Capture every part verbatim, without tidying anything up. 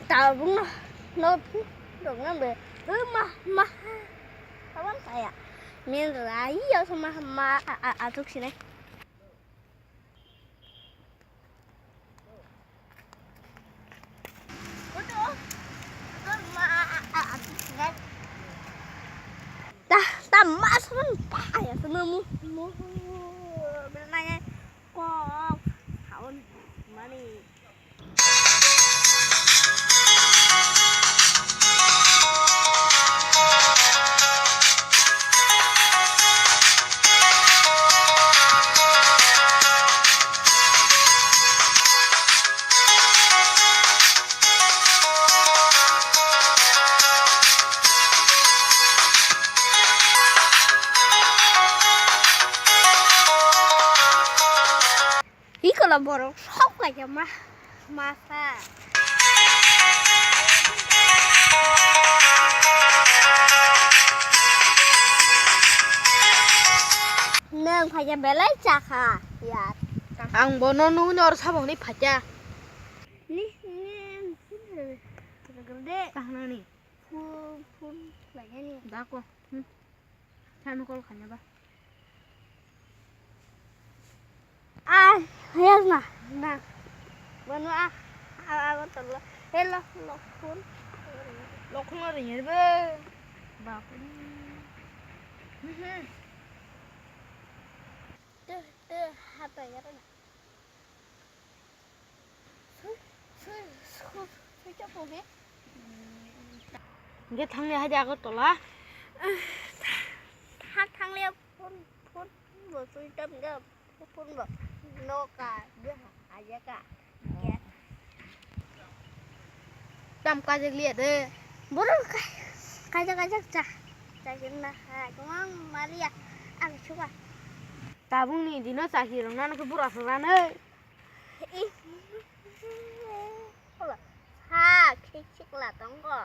Tabung no, no, rok no be. Ma, ma. Tabang saya. Min rai ya sama ma, a, a, atuk sini. Ta, ta ma saman ta ya sama mu, mu, belai kok, saun mani. Ikola borok sok kaisa ma, masa. Nwng phaikha belai chakha ya. Ang bono nugwi oro saboni phaikha. Ni, ni, ni, de. Tahnani. Phun, phun, lainani. Dako. Hmm. Thani call khaina ba. Ah, hayas na. Na. Bono a, a, a, a, tolo. Hello, Lokhun. Lokhun ring ebe. Bapre. Mhm. Te, te, hata yara na. Hwnkhe thangli hai de Agartala. Tha-, thangli phone, phone bo switch off wngkha, phone bo noka, ajaka. Tam kajak liya de. Borok ka-, kajak, kajak cha. Cha khe na ha, kwbang maliya. Ang suka. Tabukni dino chakhi rwngnano khe bura swkranwi. Ih, ha, khik khik la tongo.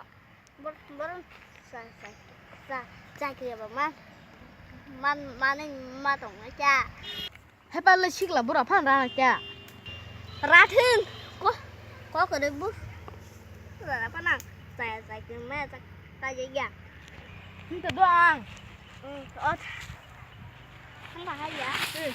Bor-, borok cha-, cha-, cha-, chakri ba man, man, manwi ma tongo kya. Hai pale sikla bura phan rana kya. Rathwng, ko, ko kwrwi bu. Rana phanang, cha-, chakri ma cha-, cha-, ya. Hinta do ang. Mm, o, thang ba ha ya. Mm.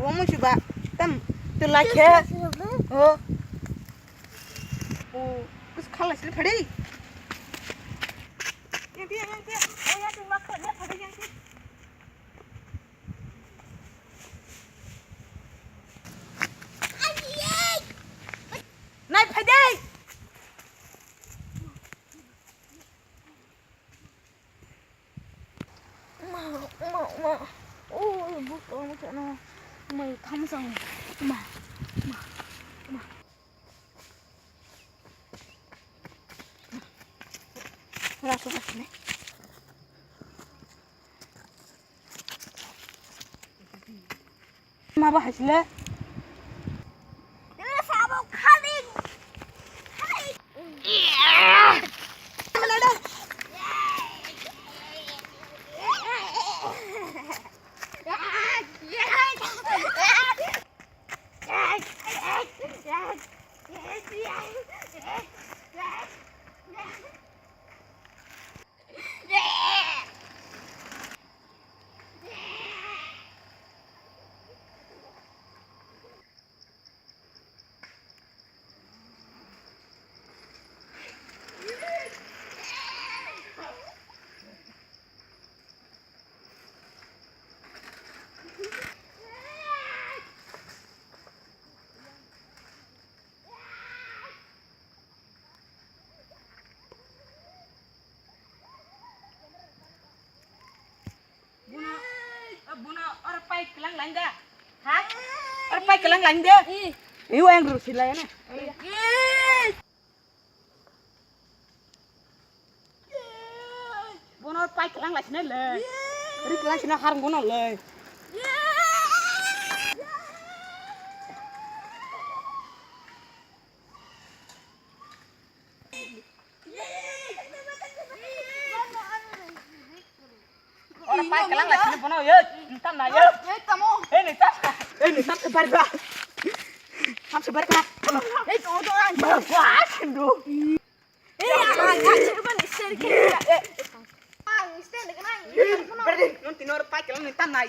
Omo siba tam tula khe. O. O, kus khala sile phadi. Yang dia, yang dia. O, yang dia, mak, yang phadi, yang dia. Nai phadi. Ma, ma, ma. Oi, buk tong ma chana. Mai kham sang. Ma, ma, ma. Rasu kasne. Ma ba hasile. Nini sabo khali Pai kelang lain da. Ha? Ar pai kelang lain da. Iyo yang rus hilai na. Bono pai kelang lai sinai le. Ri kelang sinai harang bono le. Ora pai kelang lai sini bono, yo, entan na, yo. Eh, tamo. Eh, ni tak. Eh, ni tak sebar ba. Ham sebar ka. Eh, tamo, tamo. Wah, sendu. Eh, ah, ah, ah, coba nih, share ke. Eh, eh. Ah, share ke, nah. Berarti nanti nor pai kelang entan na.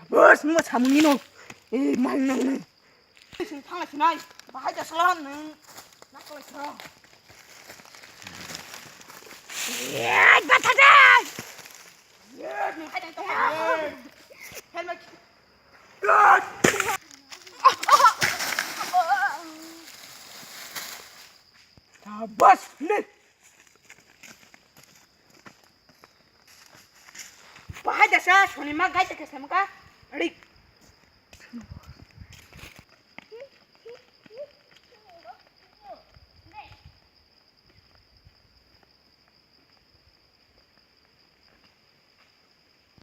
Sabas, nungma samung ino. Eh, mang nang nang. Sini thang lai sinai. Bahai da salam nung. Nak lai sa. Eh, bathada. Eh, nung hai dai tong. Helmet. Sabas, le. Bahai da sa, soni ma gai ta kesa muka. Rik.